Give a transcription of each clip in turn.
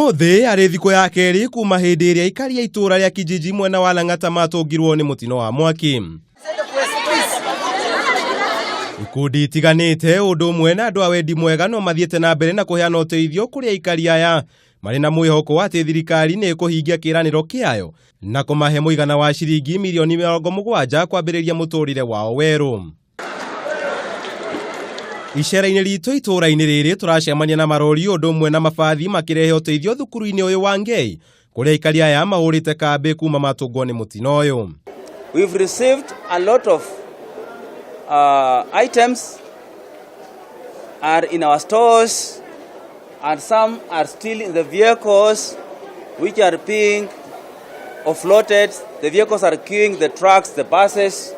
Ũmũthĩ arĩ thikũ ya kerĩ kuma hĩndĩ ĩrĩa aikari a itũũra rĩa Kijiji mwena wa Lang'ata matũngirwo nĩ mũtino wa mwaki. Ikundi itiganĩte ũndũ ũmwe na andũ a wendi mwega no mathiĩte na mbere na kũheana ũteithio kũrĩ aikari aya marĩ na mwĩhoko atĩ thirikari nĩ ĩkũhingia kĩĩranĩro kĩayo na kũmahe mũigana wa ciringi mirioni 70 kwambĩrĩria mũtũrĩre wao werũ. Icera-inĩ ritũ itũũra-inĩ rĩrĩ tũracemania na marori ũndũ ũmwe na mabathi makĩrehe ũteithio thukuru-inĩ ũyũ wa Ngei kũrĩa aikari aya mahũrĩte kambĩ kuma matũngwo nĩ mũtino ũyũ. We've received a lot of items are in our stores and some are still in the vehicles which are being offloaded. The vehicles are queuing the trucks, the buses,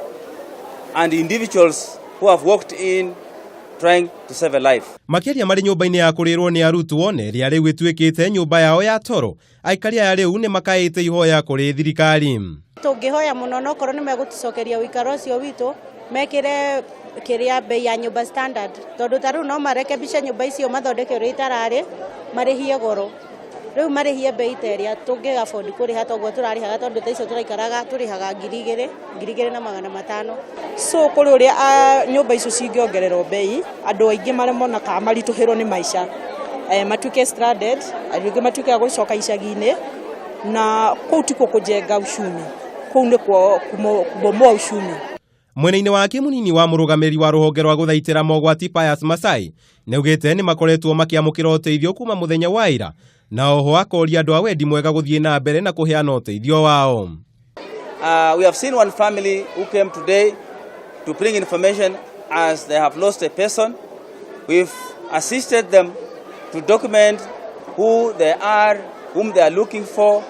and individuals who have walked in trying to save a life. Makĩria marĩ nyũmba-inĩ ya kũrĩrwo nĩ arutwo na ĩrĩa rĩu ĩtuĩkĩte nyũmba yao ya toro, aikari aya rĩu nĩ makaĩte ihoya kũrĩ thirikari. Tũngĩhoya mũno nokorwo nĩ megũtũcokeria ũikaro ũcio witũ mekĩre kĩrĩa bei ya nyũmba standard, tondũ ta rĩu no marekebishe nyũmba icio mathondeke ũrĩa itararĩ marĩhie goro, rĩu marĩhie bei ta ĩrĩa tũngĩ afford kũrĩha toguo tũrarĩhaga, tondũ ta icio tũraikaraga tũrĩhaga 2,000, 2,500. So kũrĩ ũrĩa nyũmba icio cingĩongererwo bei, andũ aingĩ maremwo na kana maritũhĩrwo nĩ maica, matuĩke stranded, andũ aingĩ matuĩke a gũcoka icagi-inĩ, na kũu tikuo kũjenga uchumi, kũu nĩkuo kubomoa uchumi. Mwena-inĩ wake mũnini wa mũrũgamĩrĩri wa rũhonge rwa gũthaitĩra mogwati Pius Masai nĩaugĩte nĩ makoretwo makĩamũkĩra ũteithio kuma mũthenya wa ira, na oho akoria andũ a wendi mwega gũthiĩ na mbere na kũheana ũteithio wao. We have seen one family who came today to bring information as they have lost a person. We've assisted them to document who they are, whom they are looking for,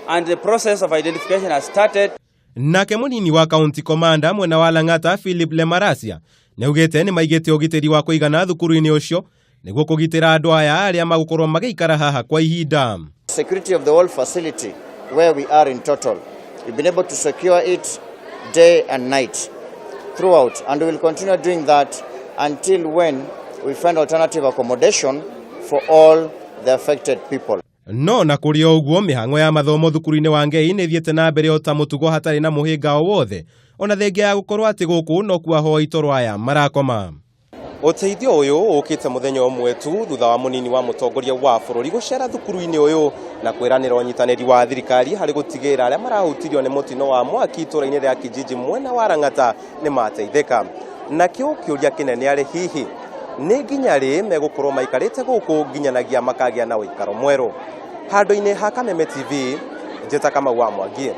and the process of identification has started. Nake mũnini wa county commander mwena wa Lang'ata Philip Lemarasia nĩaugĩte nĩ maigĩte ũgitĩri wa kũigana thukuru-inĩ ũcio nĩguo kũgitĩra andũ aya arĩa magũkorwo magĩikara haha kwa ihinda. Security of the whole facility where we are in total. We've been able to secure it day and night throughout, and we will continue doing that until when we find alternative accommodation for all the affected people. No na kũrĩ o ũguo mĩhang'o ya mathomo thukuru-inĩ wa Ngei nĩ ĩthiĩte na mbere o ta mũtugo hatarĩ na mũhĩnga o wothe, ona thengia ya gũkorwo atĩ gũkũ no kuo ahoi toro aya marakoma. Ũteithio ũyũ ũkĩte mũthenya ũmwe tu thutha wa mũnini wa mũtongoria wa bũrũri gũcera thukuru-inĩ ũyũ na kwĩranĩra ũnyitanĩri wa thirikari harĩ gũtigĩrĩra arĩa marahutirio nĩ mũtino wa mwaki itũũra-inĩ rĩa Kijiji mwena wa Lang'ata nĩ mateithĩka. Nakĩo kĩũria kĩnene arĩ hihi nĩ nginya rĩ megũkorwo maikarĩte gũkũ nginyanagia makagĩa na ũikaro mwerũ. Handũ-inĩ ha Kameme TV, njĩta Kamau wa Mwangi.